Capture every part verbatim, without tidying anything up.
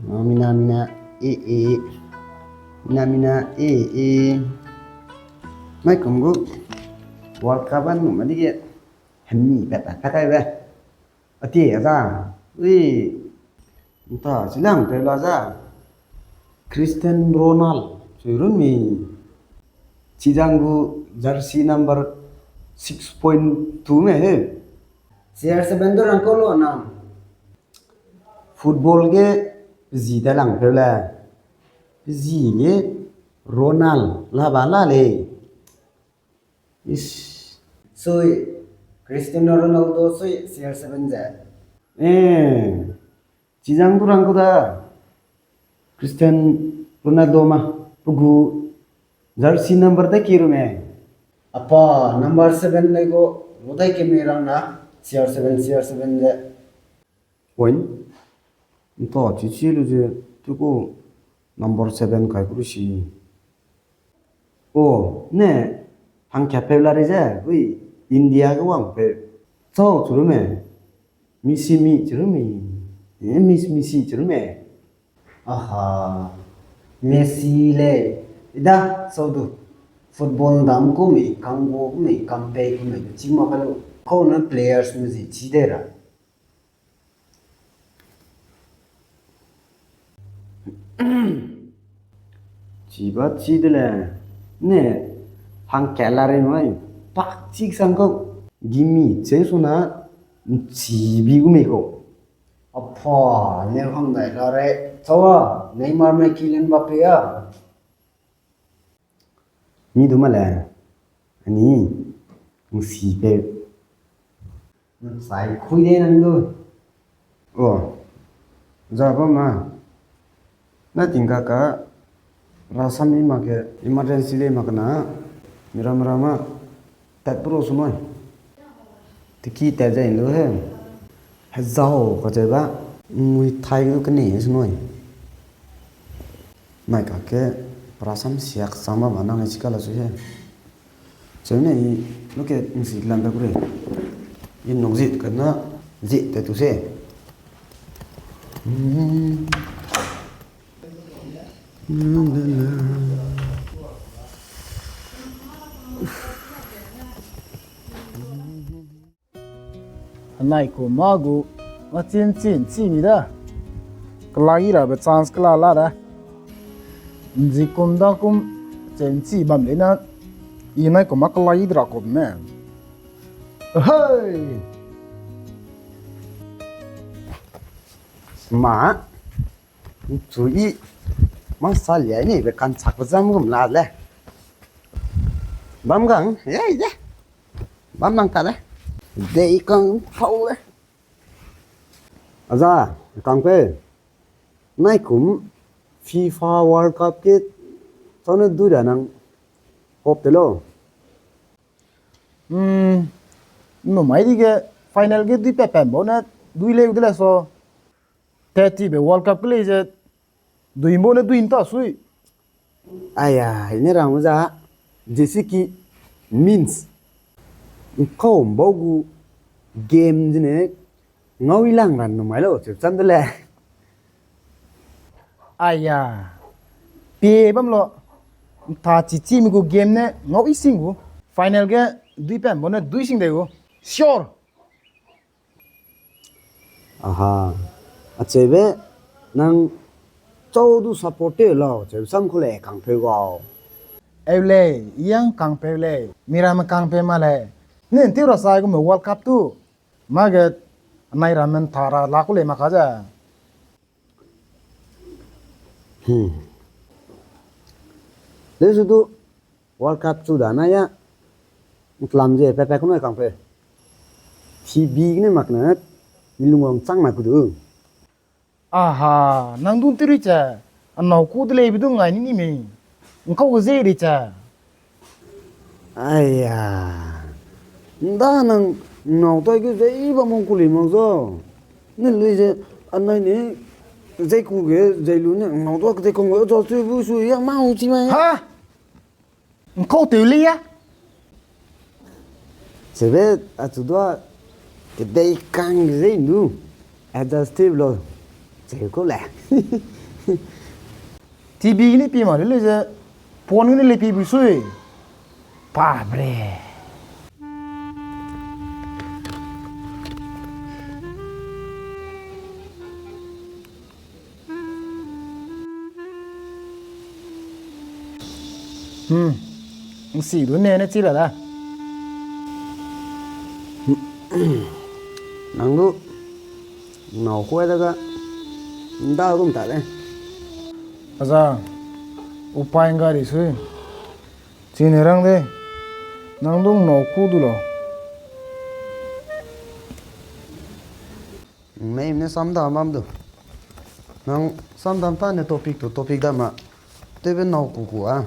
Mina mina e e. Mina mina e e. Mai kum gu World Cup an nu ma dige hemi pe pe pe kai be. Ati aza. Ui. Nta silang te la za. Cristiano Ronaldo. Sui run mi. Chijang gu jersey number six point two me he. C R seven du rang kau lo na. Football ge zi da lang pe le. Zi ge Ronaldo la ba la le. Is. Sui Cristiano Ronaldo sui C R seven ze. Eh. Chijang du rang kau da. Cristiano Ronaldo ma. Pe gu jersey number da ki ru me. Apa, number seven le go, lo dai ke me rang na, C R seven, C R seven ze. Point. Nta chi chi lu ze, tu ko number seven kai kuru si. O, ne, hangka pe la re ze, ui, India ge wang pe. Chau chu lu me. Messi mi chu lu me. Eh, Miss Messi chu lu me. Aha, Messi le, ida, sau du. Football dam ku me, kang go ku me, kang pei ku me, chi ma ka lu. Kau na players me zi chi de ra. Chi ba chi de le, ne, hangka la re mai, pak chi sang kau, gimi, che su na, chi bi gu me kau. Apa, ne hang dai la re, chau a, Neymar me Kylian Mbappe a. Mi du ma le, ani, nsi pe. Sai khui de nang du. O, za ba ma. Na ting ka ka, rasam i ma ke emergency le ma ke na, mira mira ma, tat pro su noi. Tiki tat ze in du he. He zau ka ze ba, mui thai du ke ne su noi. Mai ka ke, rasam siak sang ba ma nang e chika la su he. Cheu ne i, loke nsi lam da kure. I nung zit ka na, zit te tu se. Hmm. Anai ku ma gu, ma chin chin chi mi da. Kelagi rabe chance kela la da. Nzi kum da kum chen chi bam le na. I nai ku ma kelagi dra ku me. Hey! Ma, chu i, ma sa lia ni be kan chak zam gum la le. Bam gang, ya, ya. Bam lang ka le. Dei kang phau le. Aza, kang pe. Nai kum FIFA World Cup ke chane du da nang hop te lo. Hmm, no mai di ge final ge dui pe pen bo ne dui leu de le so. Te ti be World Cup ke lei ze dui bo ne dui nta sui. Aya, ine rang za, जैसे कि means. Nkau mbau gu game zene ngau i lang ran numai lo, cheu chan de le. Aya, pie bam lo, nta chi chi mi gu game ne ngau i sing gu. Final ge dui pen bo ne dui sing de gu. Sure. Aha. Acheube, nang chau du support te lau, cheu sam ku le kangpeu gau. Eu lei, yang kangpeu lei, miramme kangpeu ma lei. Nen tiu ra sai gu me World Cup tu. Ma ge, anai ramen ta ra la ku lei ma ka ze. Hmm. Lesu du World Cup chu da na ya. Nklam ze pe pe ku noi kangpeu. T V ne mak na, mi lung wang chang na ku du. Aha, nang dun tiri cha, anau ku de lei bi du ngai ni ni me. Nkau ge zei ri cha. Aya. Nda nang nau tai ge zei ba mong ku lei mak zo. Ne lui ze anai ne zei ku ge zei lu ne nau dua ke zei kong ge zo chu bu su ya ma u chi ma. Ha? Nkau teu le ya. Sebe achu dua kedei kang zei nu. Adjustive lo. Teu ku le. T V gene pi ma le le ze, phone gene le pi bu sui. Pa bre. Hmm. Nsi du ne ne chi la da. Nang du nau kuai da ga nda gum ta le. Aza, upai ngga di sui. Chine rang de. Nang du nau ku du lo. Mei ne sam da mam du. Nang sam dam ta ne topic tu topic da ma. Tebe nau ku ku a.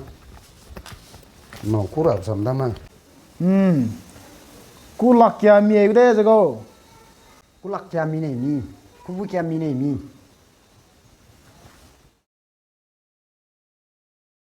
Nau ku ra sam da ma. Hmm. Ku lak kia mi ai de ze go. Ku lak kia mi nei mi. Ku bu kia mi nei mi.